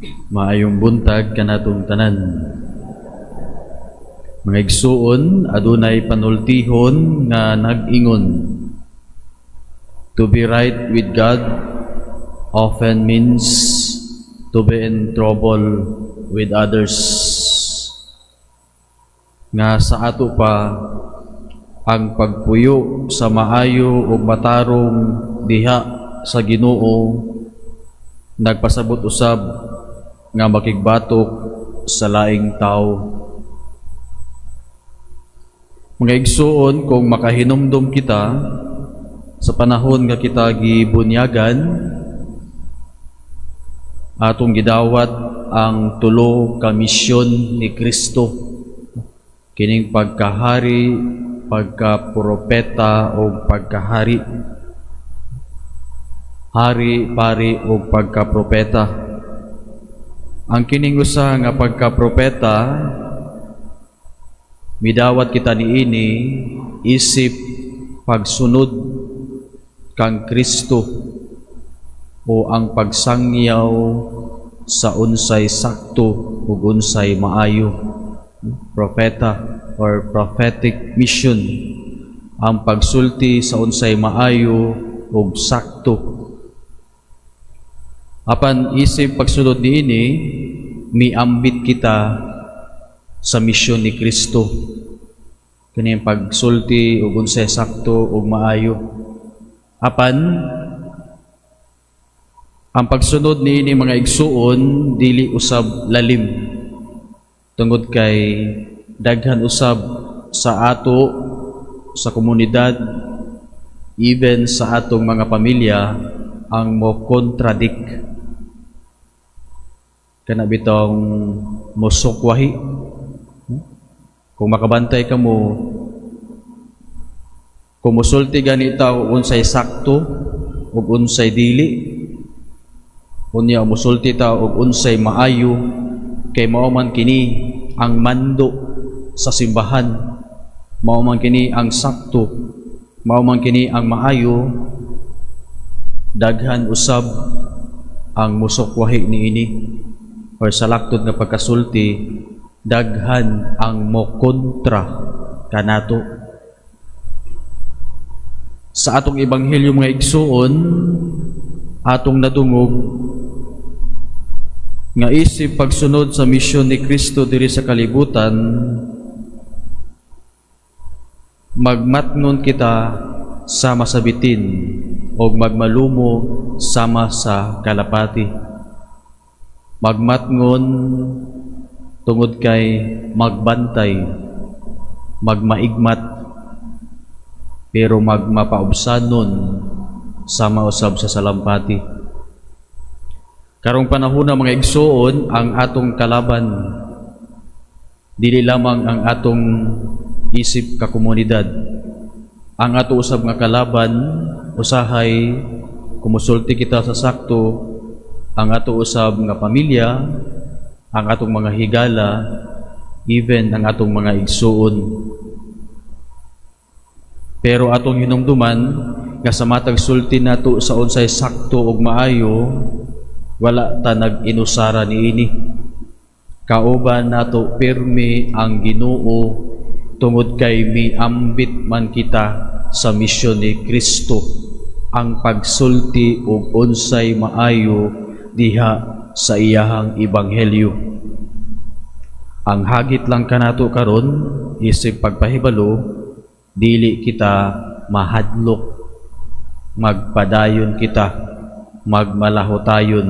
Maayong buntag kanatong tanan. Mga igsuon, adunay panultihon nga nag-ingon, "To be right with God often means to be in trouble with others." Nga sa ato pa, ang pagpuyo sa maayo ug matarong diha sa Ginoo nagpasabot usab nga makigbatok sa laing tao. Mga igsuon, kung makahinumdum kita sa panahon nga kita gibunyagan, atong gidawat ang tulo ka misyon ni Kristo. Kining pagkahari, pagkapropeta o pagkahari. Hari, pari o pagkapropeta. Ang kining usa nga pagkapropeta, midawat kita niini isip pagsunod kang Kristo o ang pagsangyaw sa unsay sakto ug unsay maayo. Propeta or prophetic mission, ang pagsulti sa unsay maayo ug sakto. Apan isip pagsunod niini, miambit kita sa misyon ni Kristo. Kini pagsulti ug unsay sakto ug maayo. Apan ang pagsunod niini, mga igsuon, dili usab lalim tungod kay daghan usab sa ato sa komunidad, even sa atong mga pamilya, ang mo contradict kana bitong mosukwahi. Kung makabantay kamo, kung musulti gani ta og unsay sakto ug unsay dili, unya musulti ta og unsay maayo kay mao man kini ang mando sa simbahan, mao man kini ang sakto, mao man kini ang maayo, daghan usab ang musukwahi niini or sa laktod nga pagkasulti, daghan ang mokontra kanato. Sa atong ebanghelyo, mga igsuon, atong nadungog nga isip pagsunod sa misyon ni Kristo diri sa kalibutan, magmatngon kita sama sa bitin o magmalumo sama sa kalapati. Magmatngon tungod kay magbantay, magmaigmat, pero magmapaubsanon sama usab sa salampati. Karong panahon na, mga igsuon, ang atong kalaban dili lamang ang atong isip ka komunidad. Ang ato usab nga kalaban usahay, kung musulti kita sa sakto, ang ato usab nga pamilya, ang atong mga higala, even ang atong mga igsuon. Pero atong hinumduman nga sa matag sulti nato sa unsay sakto ug maayo, wala ta nag-inusara niini. Kauban nato pirmi ang Ginoo tungod kay miambit man kita sa misyon ni Kristo, ang pagsulti og unsay maayo diha sa iyahang ebanghelyo. Ang hagit lang kanato karon isip pagpahibalo, dili kita mahadlok, magpadayon kita, magmalahotayon,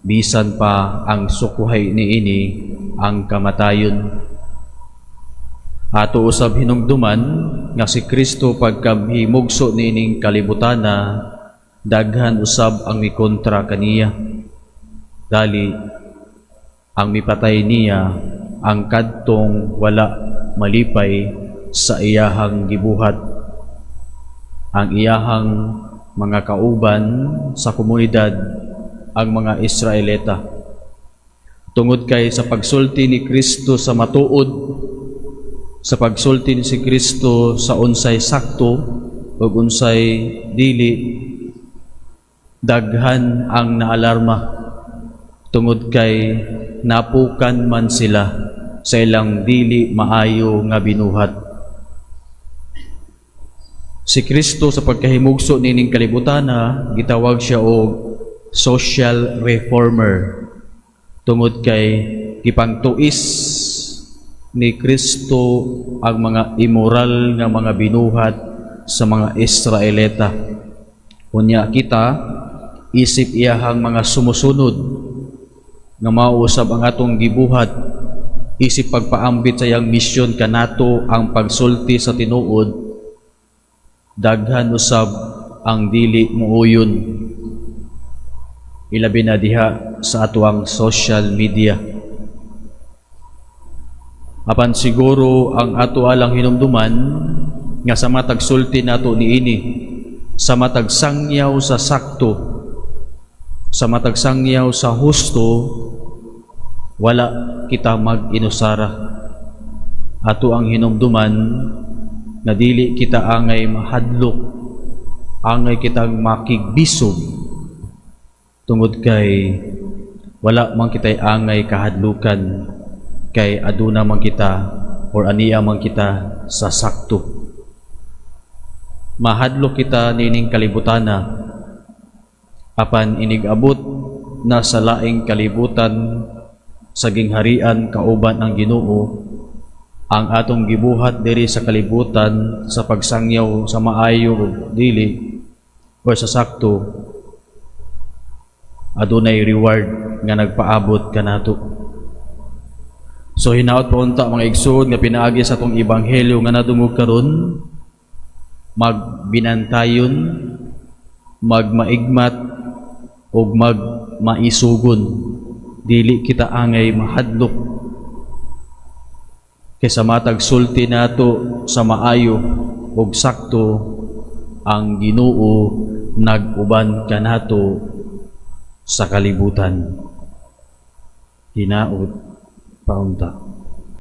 bisan pa ang sukwahi niini ang kamatayon. Ato usab hinumduman nga si Kristo, pagkamhimugso niining kalibutana, daghan usab ang mikontra kaniya. Dali ang mipatay niya ang kadtong wala malipay sa iyahang gibuhat, ang iyahang mga kauban sa komunidad, ang mga Israelita. Tungod kay sa pagsulti ni Kristo sa matuod, sa pagsulti ni si Kristo sa unsay sakto ug unsay dili, daghan ang naalarma. Tungod kay napukan man sila sa ilang dili maayo nga binuhat. Si Kristo, sa pagkahimugso nining kalibutana, gitawag siya og social reformer tungod kay gipangtuis ni Kristo ang mga immoral nga mga binuhat sa mga Israelita. Unya kita, isip iyahang mga sumusunod, nga mausab ang atong gibuhat isip pagpaambit sa iyang misyon kanato, ang pagsulti sa tinuod, daghan usab ang dili muuyon, ilabi na diha sa atoang social media. Apan siguro ang ato alang hinumduman nga sa matag sulti nato niini, sa matag sangyaw sa sakto, sa matag sangyaw sa husto, wala kita mag-inusara. Ato ang hinumduman nga dili kita angay mahadlok, angay kitang makigbisog, tungod kay wala man kitay angay kahadlukan kay aduna man kita or ania man kita sa sakto. Mahadlok kita nining kalibutana, apan inig-abot na sa laing kalibutan, sa gingharian kauban ang Ginoo, ang atong gibuhat diri sa kalibutan sa pagsangyaw sa maayo o dili o sa sakto, adunay reward nga nagpaabot kanato. So hinaot pa unta, mga igsoon, nga pinaagi sa atong ebanghelyo nga nadungog karon, magbinantayon, magmaigmat ug magmaisugon. Dili kita angay mahadlok kay sa matag sulti nato sa maayo ug sakto, ang Ginoo nag-uban kanato sa kalibutan. Hinaot paunta.